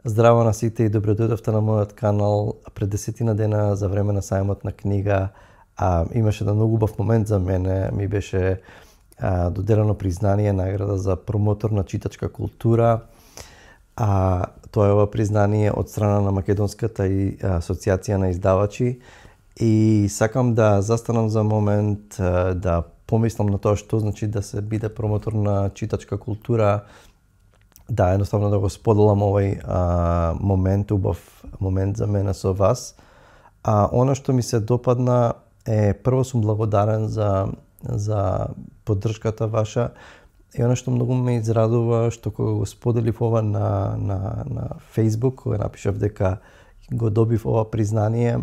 Здраво на сите и добро дојдовте на мојот канал. Пред 10 дена за време на сајмот на книга имаше еден многу убав момент за мене. Ми беше доделено признание, награда за промотор на читачка култура. Тоа е ова признание од страна на Македонската и асоциација на издавачи. И сакам да застанам за момент, да помислам на тоа што значи да се биде промотор на читачка култура. Да, едноставно да го споделам овој момент, убав момент за мене со вас. Она што ми се допадна е, прво сум благодарен за поддршката ваша. И она што многу ме израдува, што кога го споделив ова на Facebook, кога напишав дека го добив ова признание,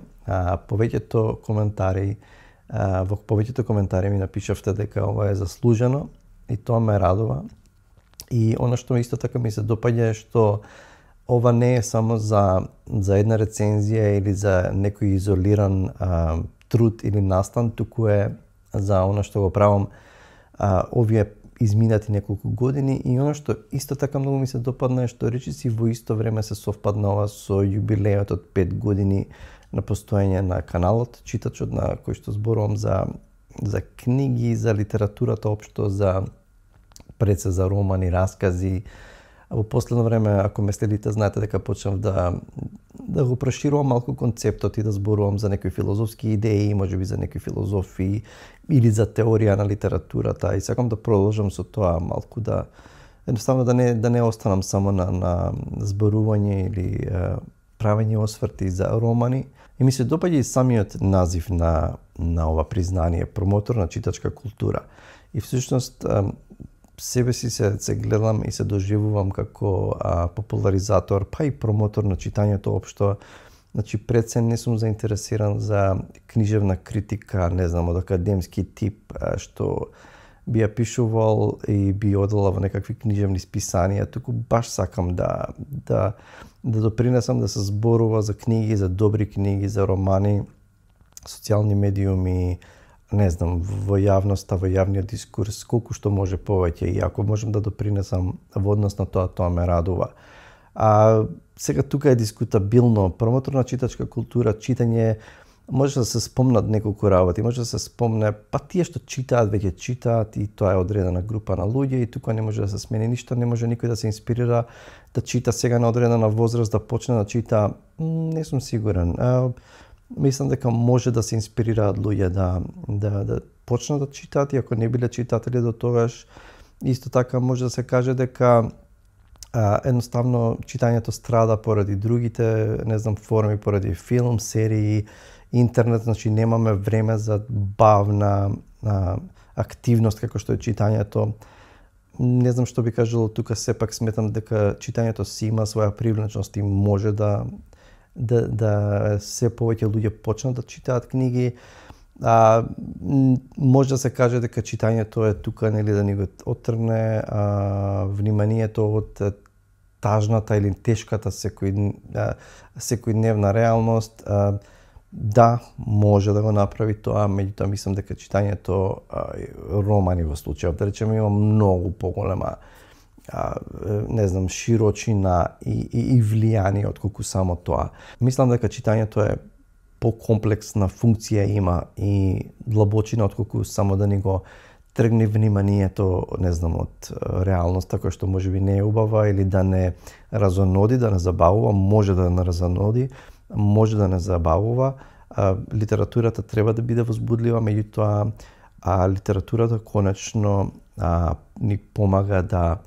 повеќето коментари ми напишавте дека ова е заслужено и тоа ме радува. И она што исто така ми се допаѓа е што ова не е само за една рецензија или за некој изолиран труд или настан, туку е за она што го правам овие изминати неколку години. И она што исто така многу ми се допадна е што речиси во исто време се совпаднава со јубилејот од 5 години на постоење на каналот Читачот, на кој што зборувам за книги, за литературата општо, пред се за романи, раскази. Во последно време, ако ме следите, знаете дека почнав да го проширувам малку концептот и да зборувам за некои филозофски идеи, можеби за некои филозофии или за теорија на литературата. И сакам да продолжам со тоа малку, едноставно да не останам само на зборување или правење осврти за романи. И ми се допаѓа и самиот назив на ова признание, промотор на читачка култура. И всушност себе си се гледам и се доживувам како популаризатор, па и промотор на читањето општо. Значи, пред се не сум заинтересиран за книжевна критика, не знам, од академски тип, што би ја пишувал и би одела во некакви книжевни списанија, туку баш сакам да допринесам да се зборува за книги, за добри книги, за романи, социјални медиуми, не знам, во јавноста, во јавниот дискурс, колку што може повеќе, и ако можем да допринесам во однос на тоа ме радува. Сега тука е дискутабилно, промотор на читачка култура, читање, може да се спомнат неколку работи, може да се спомне, па тие што читаат, веќе читаат и тоа е одредена група на луѓе и тука не може да се смени ништо, не може никој да се инспирира да чита сега на одредена возраст, да почне да чита, не сум сигурен. Мислам дека може да се инспирираат луѓе да почнат да читаат, и ако не биле читатели до тогаш, исто така може да се каже дека едноставно читањето страда поради другите, не знам, форми, поради филм, серии, интернет, значи немаме време за бавна активност како што е читањето. Не знам што би кажало тука, сепак сметам дека читањето си има своја привлечност и може да се повеќе луѓе почнат да читаат книги. Може да се каже дека читањето е тука, нели, да ни го оттрне вниманието од тажната или тешката секојдневна реалност. Да, може да го направи тоа, меѓутоа мислам дека читањето, романи во случајот, да речеме, има многу поголема не знам, широчина и влијание отколку само тоа. Мислам дека читањето е покомплексна функција има и длабочина отколку само да ни го тргне вниманието, не знам, од реалноста која што можеби не е убава или да не разоноди, да не забавува, може да не разоноди, може да не забавува. Литературата треба да биде возбудлива, меѓутоа литературата конечно ни помага да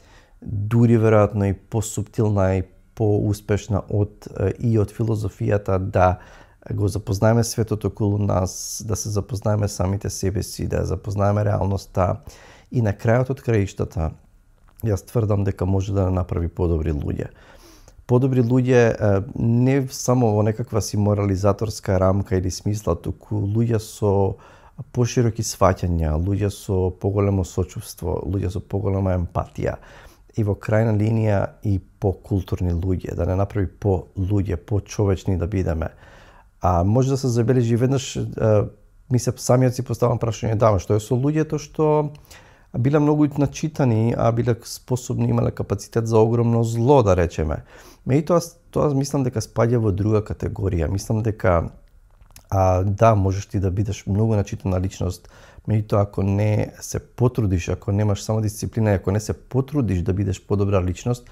дури веројатно и посуптилна и поуспешна од филозофијата, да го запознаеме светот околу нас, да се запознаеме самите себе си, да запознаеме реалноста и на крајот од краиштата јас тврдам дека може да направи подобри луѓе. Подобри луѓе не само во некаква си морализаторска рамка или смисла, туку луѓе со пошироки сваќања, луѓе со поголемо сочувство, луѓе со поголема емпатија. И во крајна линија и по-културни луѓе, да не направи по-луѓе, по-човечни да бидеме. Може да се забележи веднаш, самиот си поставам прашање, што е со луѓето што биле многу начитани, а биле способни, имале капацитет за огромно зло, да речеме. Меѓутоа, тоа мислам дека спаѓа во друга категорија. Мислам дека да, можеш ти да бидеш многу начитана личност, меѓутоа ако не се потрудиш, ако немаш самодисциплина и ако не се потрудиш да бидеш подобра личност,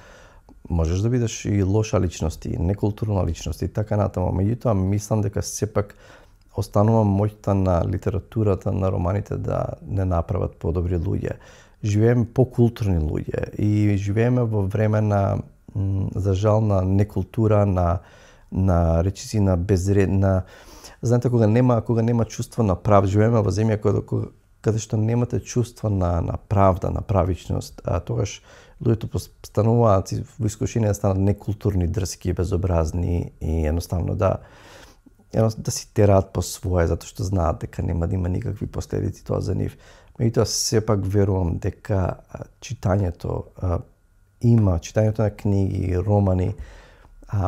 можеш да бидеш и лоша личност и некултурна личност и така натаму. Меѓутоа мислам дека сепак останува моќта на литературата, на романите да не направат подобри луѓе. Живееме покултурни луѓе и живееме во време на, за жал, на некултура, на речиси на безред, на знаете, кога нема чувство на прав, живееме во земја каде што немате чувство на правда, на правичност, тогаш луѓето стануваат во искушение да станат некултурни, дрски, безобразни и едноставно да си тераат по свое, затоа што знаат дека нема да има никакви последици тоа за нив. Меѓутоа сепак верувам дека читањето на книги, романи,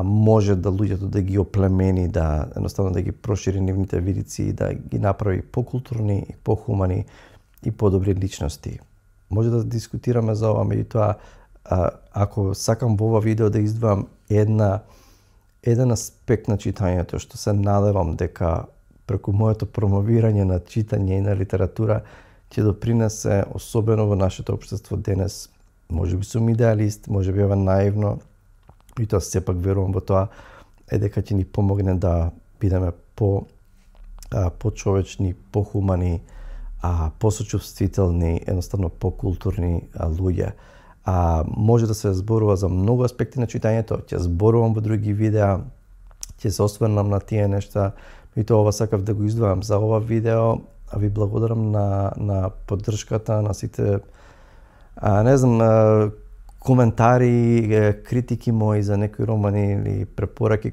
може да луѓето да ги оплемени, да едноставно да ги прошири нивните видици и да ги направи покултурни и похумани и подобри личности. Може да дискутираме за ова, меѓутоа ако сакам во ова видео да издвоам еден аспект на читањето што се надевам дека преку моето промовирање на читање и на литература ќе допринесе особено во нашето општество денес. Можеби сум идеалист, можеби ова наивно, и тоа сепак верувам во тоа, дека ќе ни помогне да бидеме почовечни, похумани, посочувствителни, едноставно покултурни луѓе. Може да се зборува за многу аспекти на читањето, ќе зборувам во други видеа, ќе се осврнам на тие нешта, и тоа ова сакав да го издвојам за ова видео. Ви благодарам на поддршката, на сите коментари, критики мои за некои романи или препораки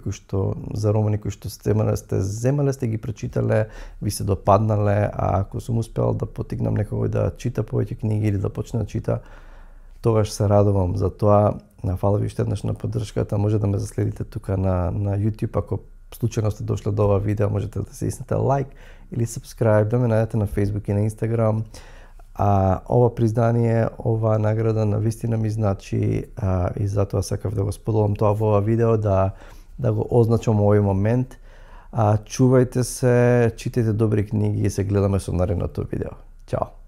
за романи кои што земале сте ги прочитале, ви се допаднале, а ако сум успел да потикнам некој да чита повеќе книги или да почне да чита, тогаш се радувам за тоа. Фала ви уште еднаш на поддршката. Може да ме заследите тука на YouTube, ако случајно сте дошле до ова видео, можете да се иснете лайк или subscribe, да ме најдете на Facebook и на Instagram. Ова признание, ова награда навистина ми значи и затоа сакав да го споделам тоа во ова видео, да го означам овој момент. Чувајте се, читајте добри книги и се гледаме со наредното видео. Чао!